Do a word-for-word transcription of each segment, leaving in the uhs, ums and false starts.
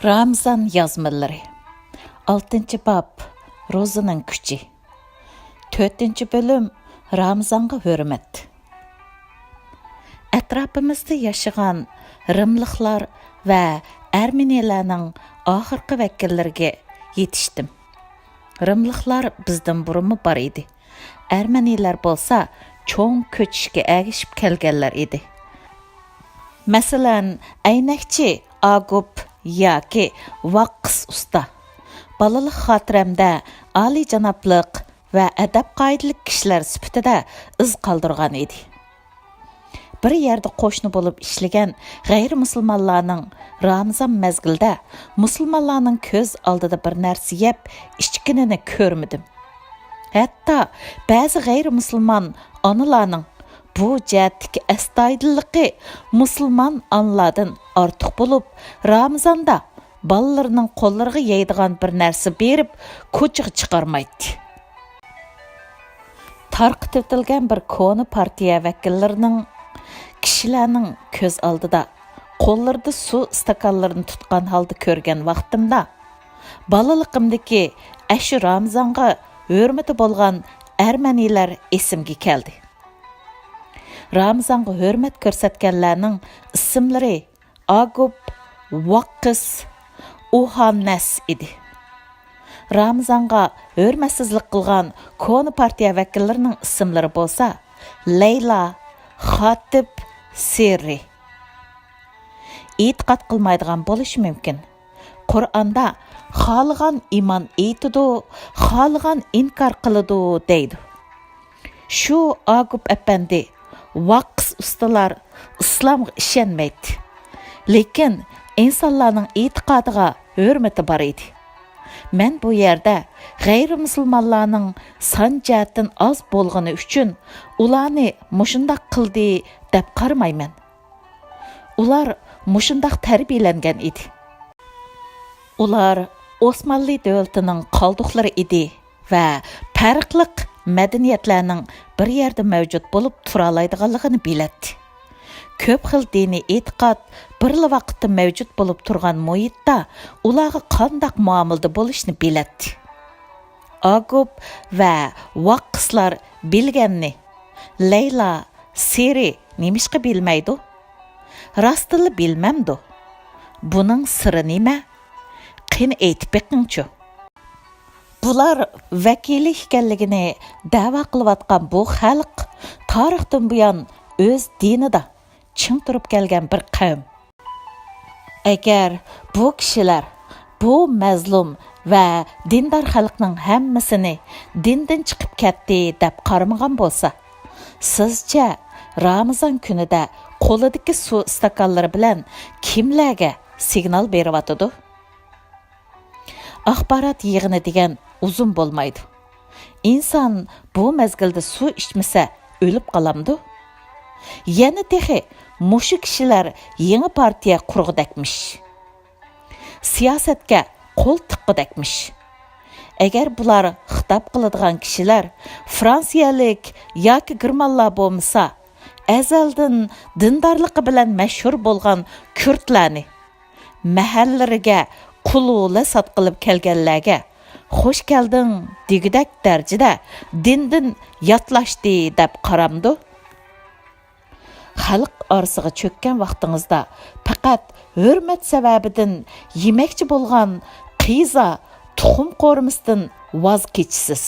رامىزان يازمىلىرى. ئالتىنچى باب، روزىنىڭ كۈچى. تۆتىنچى بۆلۈم، رامىزانغا ھۆرمەت. ئەتراپىمىزدا ياشىغان رىملىقلار ۋە ئەرمېنىيلەرنىڭ ئاخىرقى ۋەكىللىرىگە يېتىشتىم. رىملىقلار بىزدىن بۇرۇنمۇ بار ئىدى. ئەرمەنىيلەر بولسا چوڭ كۆچۈشكە ئەگىشىپ كەلگەنلەر ئىدى. مەسىلەن، ئەينەكچى ئاگۇپ ياكى ۋاققىس ئۇستا بالىلىق خاتىرەمدە ئالىيجانابلىق ۋە ئەدەپ-قائىدىلىك كىشىلەر سۈپىتىدە ئىز قالدۇرغان ئىدى. بىر يەردە قوشنا بولۇپ ئىشلىگەن غەيرىي مۇسۇلمانلارنىڭ رامىزان مەزگىلىدە مۇسۇلمانلارنىڭ كۆز ئالدىدا بىر نەرسە يەپ ئىچكىنىنى كۆرمىدىم. ھەتتا بەزى غەيرىي مۇسۇلمان ئانىلارنىڭ بۇ جەھەتتىكى ئەستايىدىللىقى مۇسۇلمان ئانىلاردىن ئارتۇق بولۇپ، رامىزاندا بالىلىرىنىڭ قوللىرىغا يەيدىغان بىر نەرسە بېرىپ، كوچىغا چىقارمايتتى. تارقىتىۋېتىلگەن بىر كونا پارتىيە ۋەكىللىرىنىڭ كىشىلەرنىڭ كۆز ئالدىدا قوللىرىدا سۇ ئىستاكانلىرىنى تۇتقان ھالدا كۆرگەن ۋاقتىمدا، بالىلىقىمدىكى ئەشۇ رامىزانغا ھۆرمىتى بولغان ئەرمەنىيلەر ئېسىمگە كەلدى. رامىزانغا ھۆرمەت كۆرسەتكەنلەرنىڭ ئىسىملىرى ئاگۇپ، ۋاققىس، ئۇھاننەس ئىدى. رامىزانغا ھۆرمەتسىزلىك قىلغان كونا پارتىيە ۋەكىللىرىنىڭ ئىسىملىرى بولسا لەيلا، خاتىپ، سىرى. ئېتىقاد قىلمايدىغان بولۇشى مۇمكىن. قۇرئاندا «خالىغان ئىمان ئېيتىدۇ، خالىغان ئىنكار قىلىدۇ» دەيدۇ. شۇ ئاگۇپ ئەپەندى، ۋاققىس ئۇستىلار ئىسلامغا ئىشەنمەيتتى. لېكىن ئىنسانلارنىڭ ئېتىقادىغا ھۆرمىتى بار ئىدى. مەن بۇ يەردە غەيرىي مۇسۇلمانلارنىڭ سان جەھەتتىن ئاز بولغىنى ئۈچۈن ئۇلارنى مۇشۇنداق قىلدى دەپ قارىمايمەن. ئۇلار مۇشۇنداق تەربىيەلەنگەن ئىدى. ئۇلار ئوسمانلى دۆلىتىنىڭ قالدۇقلىرى ئىدى ۋە پەرقلىق مەدەنىيەتلەرنىڭ بىر يەردە مەۋجۇت بولۇپ تۇرالايدىغانلىقىنى بىلەتتى. كۆپ خىل دىنىي ئېتىقاد بىرلا ۋاقىتتا مەۋجۇت بولۇپ تۇرغان مۇھىتتا ئۇلارغا قانداق مۇئامىلىدە بولۇشنى بىلەتتى. ئاگۇپ ۋە ۋاققىسلار بىلگەننى لەيلا، سىرى نېمىشقا بىلمەيدۇ؟ راستتىنلا بىلمەمدۇ؟ بۇنىڭ سىرى نېمە؟ قېنى ئېيتىپ بېقىڭچۇ. بۇلار ۋەكىلى ئىكەنلىكىنى دەۋا قىلىۋاتقان بۇ خەلق تارىختىن بۇيان ئۆز دىنىدا چىڭ تۇرۇپ كەلگەن بىر قەۋم. ئەگەر بۇ كىشىلەر بۇ مەزلۇم ۋە دىندار خەلقنىڭ ھەممىسىنى دىندىن چىقىپ كەتتى دەپ قارىمىغان بولسا، سىزچە رامىزان كۈنىدە قولىدىكى سۇ ئىستاكانلىرى بىلەن كىملەرگە سىگنال بېرىۋاتىدۇ؟ ئاخبارات يىغىنى دېگەن ئۇزۇن بولمايدۇ. ئىنسان بۇ مەزگىلدە سۇ ئىچمىسە ئۆلۈپ قالامدۇ؟ يەنە تېخى مۇشۇ كىشىلەر يېڭى پارتىيە قۇرغۇدەكمىش. سىياسەتكە قول تىققۇدەكمىش. ئەگەر بۇلار خىتاب قىلىدىغان كىشىلەر فرانسىيەلىك ياكى گېرمانلار بولمىسا، ئەزەلدىن دىندارلىقى بىلەن مەشھۇر بولغان كۈردلەرنى، مەھەللىلىرىگە قۇلۇلە ساتقىلى كەلگەنلەرگە «خوش كەلدىڭ» دېگۈدەك دەرىجىدە دىندىن ياتلاشتى دەپ قارامدۇ؟ خەلق ئارىسىغا چۆككەن ۋاقتىڭىزدا پەقەت ھۆرمەت سەۋەبىدىن يېمەكچى بولغان قىزا تۇخۇم قورۇمىسىدىن ۋاز كېچىسىز.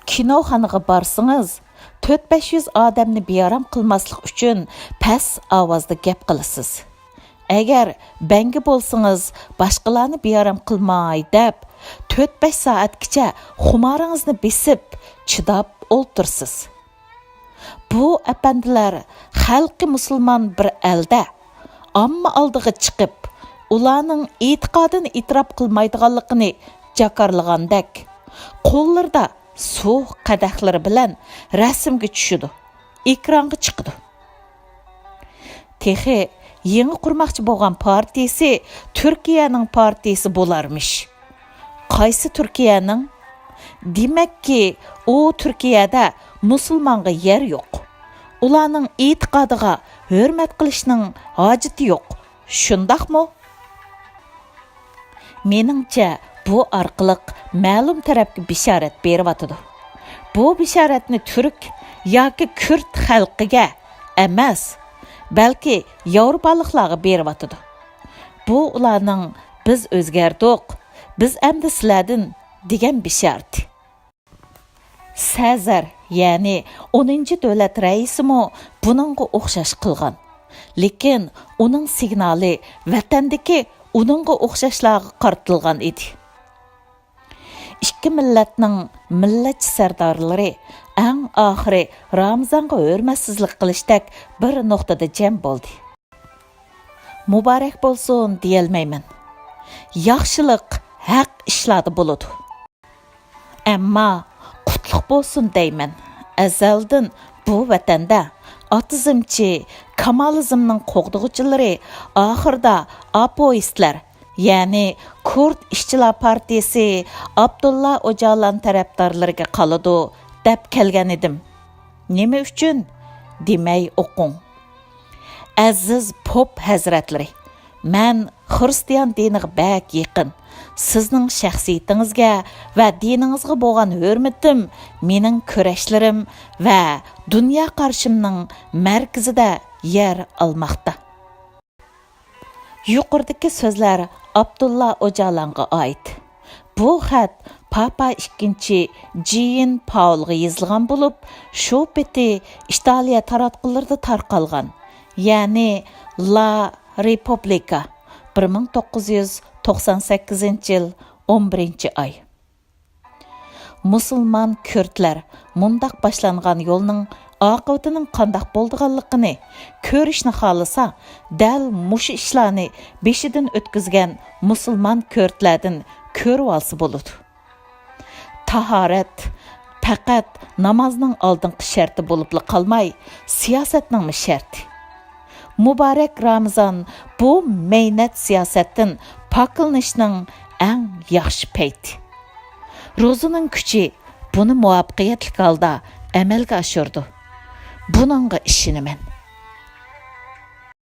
كىنوخانىغا بارسىڭىز، تۆت-بەش يۈز ئادەمنى بىئارام قىلماسلىق ئۈچۈن پەس ئاۋازدا گەپ قىلىسىز. ئەگەر بەڭگە بولسىڭىز، باشقىلارنى بىئارام قىلماي دەپ، تۆت-بەش سائەتكىچە خۇمارىڭىزنى بېسىپ، چىداپ ئولتۇرىسىز. بۇ ئەپەندىلەر خەلقى مۇسۇلمان بىر ئەلدە ئامما ئالدىغا چىقىپ، ئۇلارنىڭ ئېتىقادىنى ئېتىراپ قىلمايدىغانلىقىنى جاكارلىغاندەك، قوللىرىدا سۇ قەدەھلىرى بىلەن رەسىمگە چۈشىدۇ، ئېكرانغا چىقىدۇ. تېخى يېڭى قۇرماقچى بولغان پارتىيىسى تۈركىيەنىڭ پارتىيىسى بولارمىش. قايسى تۈركىيەنىڭ؟ دېمەككى، ئۇ تۈركىيەدە مۇسۇلمانغا يەر يوق. ئۇلارنىڭ ئېتىقادىغا ھۆرمەت قىلىشنىڭ ھاجىتى يوق. شۇنداقمۇ؟ مېنىڭچە، بۇ ئارقىلىق مەلۇم تەرەپكە بېشارەت بېرىۋاتىدۇ. بۇ بېشارەتنى تۈرك ياكى كۈرد خەلقىگە ئەمەس، بەلكى ياۋروپالىقلارغا بېرىۋاتىدۇ. بۇ ئۇلارنىڭ «بىز ئۆزگەردۇق، بىز ئەمدى سىلەردىن» دېگەن بېشارىتى. سەزەر، يەنى ئونىنچى دۆلەت رەئىسىمۇ بۇنىڭغا ئوخشاش قىلغان. لېكىن ئۇنىڭ سىگنالى ۋەتەندىكى ئۇنىڭغا ئوخشاشلارغا قارىتىلغان ئىدى. ئىككى مىللەتنىڭ مىللەتچى سەردارلىرى ئەڭ ئاخىرى رامىزانغا ھۆرمەتسىزلىك قىلىشتەك بىر نۇقتىدا جەم بولدى. مۇبارەك بولسۇن دېيەلمەيمەن. ياخشىلىق ھەق ئىشلاردا بولىدۇ. ئەمما قۇتلۇق بولسۇن دەيمەن. ئەزەلدىن بۇ ۋەتەندە ئاتىزمچى، كامالىزمنىڭ قوغدىغۇچىلىرى، ئاخىرىدا ئاپوئىستلار، يەنى كۇرد ئىشچىلار پارتىيىسى ئابدۇللا ئوجالان تەرەپدارلىرىگە قالىدۇ دەپ كەلگەن ئىدىم. نېمە ئۈچۈن؟ دېمەي ئوقۇڭ. ئەزىز پوپ ھەزرەتلىرى، مەن خىرىستىيان دىنىغا بەك يېقىن. سىزنىڭ شەخسىيىتىڭىزگە ۋە دىنىڭىزغا بولغان ھۆرمىتىم مېنىڭ كۈرەشلىرىم ۋە دۇنيا قارىشىمنىڭ مەركىزىدە يەر ئالماقتا. يۇقىرىدىكى سۆزلەر ئابدۇللا ئوجالانغا ئائىت. بۇ خەت پاپا ئىككىنچى جىيىن پاۋلغا يېزىلغان بولۇپ، شۇ پېتى ئىتالىيە تاراتقۇلىرىدا تارقالغان، يەنى لا رېپۇبلىكا، بىر مىڭ توققۇز يۈز توقسان سەككىزىنچى يىل، ئون بىرىنچى ئاي. مۇسۇلمان كۈردلەر مۇنداق باشلانغان يولنىڭ ئاقىۋىتىنىڭ قانداق بولىدىغانلىقىنى كۆرۈشنى خالىسا، دەل مۇشۇ ئىشلارنى بېشىدىن ئۆتكۈزگەن مۇسۇلمان كۈردلەردىن كۆرۈۋالسا بولىدۇ. تاھارەت پەقەت نامازنىڭ ئالدىنقى شەرتى بولۇپلا قالماي، سىياسەتنىڭمۇ شەرتى. مۇبارەك رامىزان بۇ مەينەت سىياسەتتىن پاكلىنىشنىڭ ئەڭ ياخشى پەيتى. روزىنىڭ كۈچى بۇنى مۇۋەپپەقىيەتلىك ھالدا ئەمەلگە ئاشۇرىدۇ. بۇنىڭغا ئىشىنىمەن.